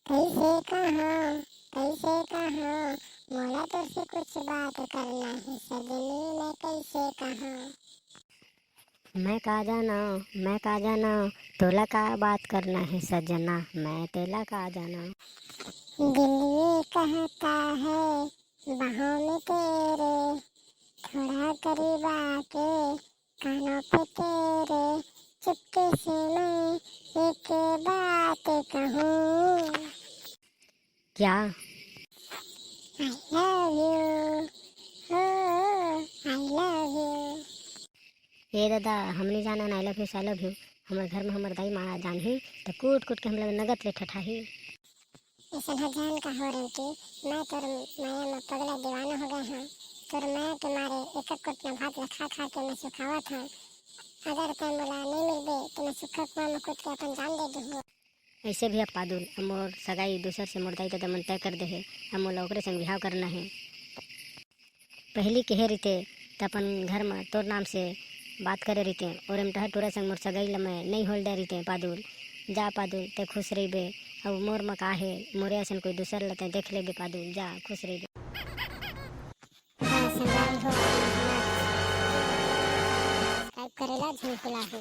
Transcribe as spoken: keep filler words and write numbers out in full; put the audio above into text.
कैसे कहा, कैसे कहा, मोला तोर से कुछ बात करना है सजनी, मैं कैसे कहा। मैं का जाना, मैं का जाना, तोला का बात करना है सजना, मैं तेला का जाना। दिल ये कहता है बाहों में तेरे, थोड़ा करीब आके कानों पे तेरे, चुपके से मैं एक बात कहूँ। क्या? I love you, oh, I love you। ए दादा, हम नहीं जानन I love you से I love you। हमर घर में हमर दाई माँ जानही त कूट कूट के हम लोग नगद ले ठठाही। ऐसन ह जान का हो रिंकी, मैं तोर माया में पगला दीवाना हो गए हूँ। तोर माया के मारे एक एक कोटना भात ला खा खा के मैं सुखावत हूँ। अगर तै मोला नहीं मिलबे तो मैं सुखा कुआं में कूद के अपन जान दे दूँ। ऐसे भी अब पादुल, अब मोर सगाई दूसर से मोर दाई ददा मन तय कर दे हे। अब मोला ओकरे संग बिहाव करना हे। पहली कहे रहिते त अपन घर म तोर नाम से बात करे रहिते, और एमटहा टूरा संग मोर सगाई ल मैं नई होल दे रहिते। पादुल, जा पादुल, तै खुश रहिबे। अब मोर म का हे, मोरे असन कोई दूसर ल तै देख लेबे पादुल, जा खुश रहिबे। हाँ, संगवारी हो, subscribe करेला झन भुलाहू।